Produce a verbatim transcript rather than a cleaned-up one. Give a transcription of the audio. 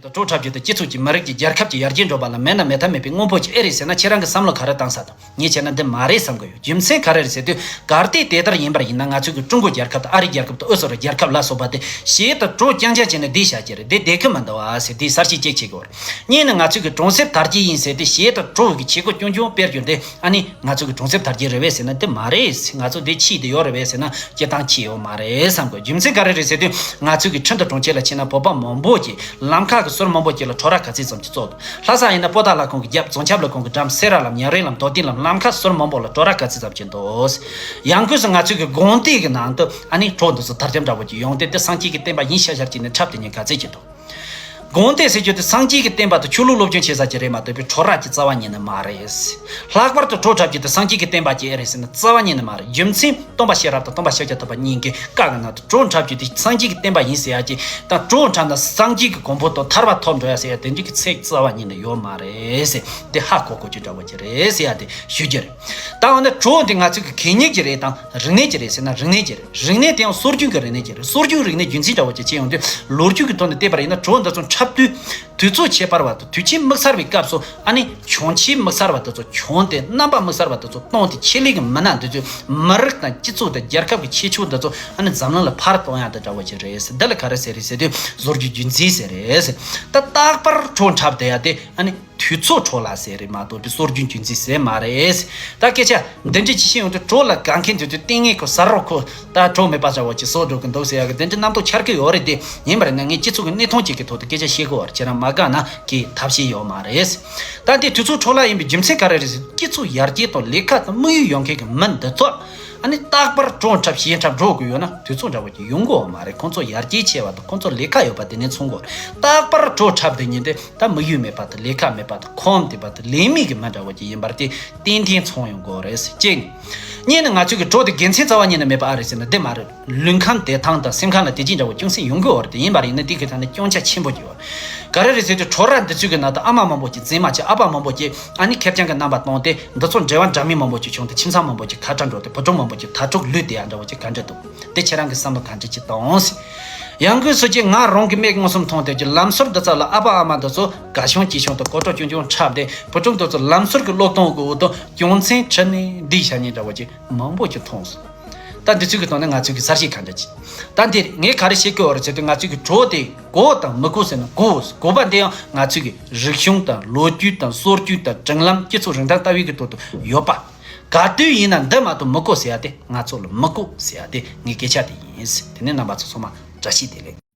དུ་བྲོ་འཁྲབ་རྒྱུ་དེ་སྤྱི་ཚོགས་ཀྱི་མི་རིགས་ཀྱི་རྒྱལ་ཁབ་ཀྱི་ཡར་རྒྱས་འགྲོ་བ་ལ་མེད་ན་མེད་ཐབས་མེད་པའི་དངོས་པོ་ཅིག་ཨེ་རེད་ཟེར་ན། ཁྱེད་རང་གི་བསམ་བློ་ག་རེ་བཏང་ས་དང་། ངས་བྱས་ན་འདི་མ་རེད་བསམ་གི་ཡོད། རྒྱུ་མཚན་ག་རེ་རེད་ཟེར་དུས། གལ་ཏེ་དེ་ལྟར་ཡིན་པར་ཡིན་ན། ང་ཚོ་གི་ཀྲུང་གོ་རྒྱལ་ཁབ་དང་ཨ་རི་རྒྱལ་ཁབ་དང་ཨུ་སུ་རི་རྒྱལ་ཁབ་ལ་སོགས་པ་དེ་གཞས་དང་བྲོ་རྐྱང་རྐྱང་བྱས་ནས་བསྡད་བཞག་གི་རེད། དེ་བསྡད་གི་མི་འདུག་ཨ་ཟེར། དེ་གསར་ཞིག་ཅིག་བྱེད་དགོས་རེད། གཉིས་ནི་ང་ཚོ་གི་གྲོང་གསེབ་དར་རྒྱས་ཡིན་ཟེར་དུས། གཞས་དང་བྲོ་གི་བྱེད་སྒོ་རྐྱང་རྐྱང་སྤེལ་རྒྱུ་དེ་ཨ་ནི་ང་ཚོ་གི་གྲོང་གསེབ་དར་རྒྱས་རེད་པས་ཟེར་ན་དེ་མ་རེད། ང་ཚོ་དེ་ཕྱིས་དེ་ཡོད་རེད་པས་ཟེར་ན་སྤྱིར་བཏང་ཕྱིས་ཡོད་མ་རེད་བསམ་གི་ཡོད། རྒྱུ་མཚན་ག་རེ་རེད་ཟེར་དུས། ང་ཚོ་གི་ཁྲིན་ཏུ་གྲོང་ཁྱེར་ལ་ཕྱིན་ན་བོད་པ་མང་པོ་ཅིག་ལམ་ཁ་གི་ཟུར་མང་པོ་ཅིག་ལ་བྲོ་ར་ག་ཚོད་ཙམ་ཅིག་བཙུགས་འདུག་ལྷ་ས་ཡིན་ན་པོ་ཏཱ་ལ་ཁོང་གི་རྒྱབ་རྫོང་ཆབ་ལ་ཁོང་གི་འགྲམ་སེ་ར་ལམ། ཉང་རལ་ལམ། རྡོ་སྟེང་ལམ། ལམ་ཁ་ཟུར་མང་པོ་ལ་བྲོ་ར་ག་ཚོད་ཙམ་ཅིག་འདུག་ཡང་སྒོས་སུ་ང་ཚོ་གི་དགོན་སྡེ་གི་ནང་དུ་ཨ་ནི་བྲོ་འདི་ཚོ་དར་ཁྱབ་འདྲ་བོ་ཅིག་ཡོང་སྟེ། དེ་སངས་རྒྱས་ཀྱི་བསྟན་པ་ཡིན་ཤག་ཤག་ཅིག་ནས་འཁྲབ་དེ་ཉིན་ག་ཚོད་ཅིག་འདུག་དགོན་སྡེ་ཟེར་རྒྱུ་དེ་སངས་རྒྱས་ཀྱི་བསྟན་པ་དང་ཆོས་ལུགས་སློབ་སྦྱོང་བྱེད་ས་ཅིག་རེད་མ་གཏོགས་པའི་བྲོ་ར་གི་རྩ་བ་ཉིད་ནས་མ་རེད། ལྷག་པར་དུ་བྲོ་འཁྲབ་རྒྱུ་དེ་སངས་རྒྱས་ཀྱི་བསྟན་པ་ཅིག་ཨེ་རེད་ཟེར་ན་རྩ་བ་ཉིད་ནས་མ་རེད། རྒྱུ་མཚན་སྟོན་པ་ཤེས་རབ་དང་སྟོན་པ་ཤཱཀྱ་ཐུབ་པ་གཉིས་ཀྱི་བཀའ་གི་ནང་དུ་བྲོ་འཁྲབ་རྒྱུ་དེ་སངས་རྒྱས་ཀྱི་བསྟན་པ་ཡིན་ཟེར་ཡ་ཅིག་དང་། བྲོ་འཁྲབ་ན་སངས་རྒྱས་ཀྱི་གོ་འཕང་དང་ཐར་པ་ཐོབ་འགྲོ་ཡ་ཟེར་ཡ་དེ་འདྲ་གི་ཚིག་རྩ་བ་ཉིད་ནས་ཡོད་མ་རེད་ཟེར། དེ་ཧ་གོ་དགོས་རྒྱུ་འདྲ་བོ་ཅིག་རེད་ཟེར་ཡ་དེ་ཞུ་རྒྱུ་རེད། ད་འོ་ན་བྲོ་འདི་ང་ཚོ་གི་གད་སྙིགས་ཅིག་རེད་དང་རིག་གནས་ཅིག་རེད་ཟེར་ན་རིག་གནས་ཅིག་རེད། རིག་གནས་དེ་ཡང་སྲོལ་རྒྱུན་གྱི་རིག་གནས་ཅིག་རེད། སྲོལ་རྒྱུན་རིག་གནས་རྒྱུན་འཛིན་འདྲ་བོ་ཅིག་བྱེད་ཡོང་དུས། ལོ་རྒྱུས་ཀྱི་ཐོག་ནས་བལྟས་པ་ཡིན་ན། བྲོ་འདི་ཚོ་འཁྲབ་དུས་དུས་ཚོད་ཁྱད་པར་བ་དང་དུས་ཆེན་དམིགས་བསལ་བའི་སྐབས་སུ་ཨ་ནི་གྱོང་ཆེན་དམིགས་བསལ་བ་དེ་ཚོ་གྱོང་སྟེ། རྣམ་པ་དམིགས་བསལ་བ་དེ་ཚོ་བཏང་སྟེ། ཆེད་ལས་ཀྱི་མི་སྣ་འདི་ཚོས་མི་རིགས་དང་སྤྱི་ཚོགས་དང་རྒྱལ་ཁབ་ཀྱི་ཁྱད་ཆོས་འདི་ཚོ་ཨ་ནི་འཛམ་གླིང་ལ་ཕར་གཏོང་ཡག་དེ་འདྲ་བོ་ཅིག་རེད། འདི་ལ་ག་རེ་ཟེར་རེད་ཟེར་དུས། སྲོལ་རྒྱུན་རྒྱུན་འཛིན་ཟེར་རེད། ད་རྟག་པར་བྲོ་འཁྲབ་བསྡད་ཡ་དེ་ཨ་ནི་དུས་ཚོད་འཕྲོ་བརླག་ཟེར་རེད་མ་གཏོགས་པའི་སྲོལ་རྒྱུན་རྒྱུན་འཛིན་ཟེར་མ་རེད། ད་སྐད་ཆ་འདི་འདྲ་ཅིག་བཤད་ཡོང་དུས། བྲོ་ལ་དགའ་མཁན་དེ་ཚོས་ལྟས་ངན་ཁོ་ཟ་རོགས་ཁོ། ད་བྲོ་མེད་པ་འདྲ་བོ་ཅིག་བཟོ་འགྲོ་གི་འདུག་ཟེར་ཡ་གི་དེ་འདྲ་རྣམ་རྟོག་འཆར་གི་ཡོད་རེད། དེ་ཡིན་པ་རེད་ན་ངས་སྤྱི་ཚོགས་ཀྱི་གནས་སྟངས་ཅིག་གི་ཐོག་ཏུ་སྐད་ཆ་བཤད་གི་ཡོད་རེད། ཁྱེད་རང་མ་དགའ་ན་གི་ཐབས་ཤེས་ཡོད་མ་རེད། ད་འདི་དུས་ཚོད་འཕྲོ་བརླག་ཡིན་པའི་རྒྱུ་མཚན་ག་རེ་རེད་ཟེར། སྤྱི་ཚོགས་ཡར་རྒྱས་དང་ལས་ཀ་དང་དམིགས་ཡུལ་ཡོད་མཁན་གྱི་མི་འདི་ཚོ་ཨ་ནི་རྟག་པར་བྲོ་འཁྲབ་གཞས་འཁྲབ་འགྲོ་དགོས་ཡོད་ན་དུས་ཚོད་འདྲ་བོ་ཅིག་ཡོང་གི་ཡོད་མ་རེད། ཁོང་ཚོ་ཡར་རྒྱས་ཆེ་བ་དང་ཁོང་ཚོ་ལས་ཀ་ཡོད་པ་དེ་ནས་མཚོན་དགོས་རེད། རྟག་པར་བྲོ་འཁྲབ་བསྡད་མཁན་དེ་ད་དམིགས་ཡུལ་མེད་པ་དང་ལས་ཀ་མེད་པ་དང་ཁོམ་དེ་པ་དང་ལས་མེད་ཀྱི་མི་འདྲ་བོ་ཅིག་ཡིན་པར་དེ་ཏན་ཏན་མཚོན་ཡོང་དགོས་རེད། གཅིག་གཉིས་ནི་ང་ཚོས་ཀྱི་བྲོ་དེ་དགེ་མཚན་རྩ་བ་ཉིད་ནས་མེད་པ་ཨ་རེད་ཟེར་ན་དེ་མ་རེད། ལུས་ཁམས་བདེ་ཐང་དང་སེམས་ཁམས་ལ་བདེ་སྐྱིད་འདྲ་བོ་ཅུང་ཟད་ཡོང་གི་ཡོད་རེད། དེ་ཡིན་པ་ཡིན་ན་དེ་གི་ཐད་ནས་སྐྱོན་ཆ་ཆེན་པོ་ཅིག་ཡོད། ག་རེ་རེད་ཟེར་དུས། བྲོ་ར་འདི་ཚོའི་གི་ནང་དུ་ཨ་མ་མང་པོ་ཅིག་འཛིན་མ་བྱས། ཨ་ཕ་མང་པོ་ཅིག་ཨ་ནི་ཁེར་རྐྱང་གི་རྣམ་པ་བཏང་སྟེ་འདི་ཚོ་འབྲེལ་བ་འདྲ་མིན་མང་པོ་ཅིག་བྱུང་སྟེ་ཁྱིམ་ཚང་མང་པོ་ཅིག་ཁ་བྲལ་འགྲོ་སྟེ་བུ་ཕྲུག་མང་པོ་ཅིག་དྭ་ཕྲུག་ལུས་བསྡད་ཡ་འདྲ་བོ་ཅིག་ག་འདྲ་འདུག་དེ་ཁྱེད་རང་གི་བསམ་བློ་ག་འདྲ་ཅིག་བཏང་ཟེར། ཡང་སྒོས་སུ་ཅིག་ང་རང་གི་མིག་མངོན་སུམ་མཐོང་བསྡད་ཀྱི་ལམ་ཟུར་འདི་ཚོ་ལ་ཨ་ཕ་ཨ་མ་འདི་ཚོ་དགའ་ཞེན་སྐྱིད་ཞེན་དང་གོ་བྲོ་ཆུང་ཆུང་འཁྲབ་སྟེ་བུ་ཕྲུག་འདི་ཚོ་ལམ་ཟུར་གྱི་བློས་གཏོང་གི་འོག་ཏུ་རྒྱུ་མཚན་ཁྲིད་ནས་འདི་བྱ་ཉེས་འདྲ་བོ་ཅིག་མང་པོ་ཅིག་མཐོང་སོང་། ད་འདི་ཚོའི་གི་ཐོག་ནས་ང་ཚོའི་གི་གསར་ཤེས་ག་འདྲ་ཅིག་ད་འདིར་ངས་ག་རེ་བཤད་ཀྱི་ཡོད་རེད་ཟེར་དུས། ང་ཚོའི་གི་བྲོ་དེ་དགོས་དང་མི་དགོས་ཟེར་ན་དགོས། དགོས་པ་འདི་ཡང་ང་ཚོའི་གི་རིག་གཞུང་དང་ལོ་རྒྱུས་དང་སྲོལ་རྒྱུན་དང་སྒྲིག་ལམ་སྤྱི་ཚོགས་རིན་ཐང་ལྟ་བའི་གི་ཐོག་ཏུ་ཡོད་པ། ག་དུས་ཡིན་ན་འདི་མ་གཏོགས་མི་དགོས་ཟེར་ཡ་དེ་ང་ཚོ་ལ་མི་དགོས་ཟེར་ཡ་དེ་ངའི་སྐད་ཆ་དེ་ཡིན། དེ་ནས་རྣམ་པ་ཚོ་ཚང་མ་བཀྲ་ཤིས་བདེ་ལེགས།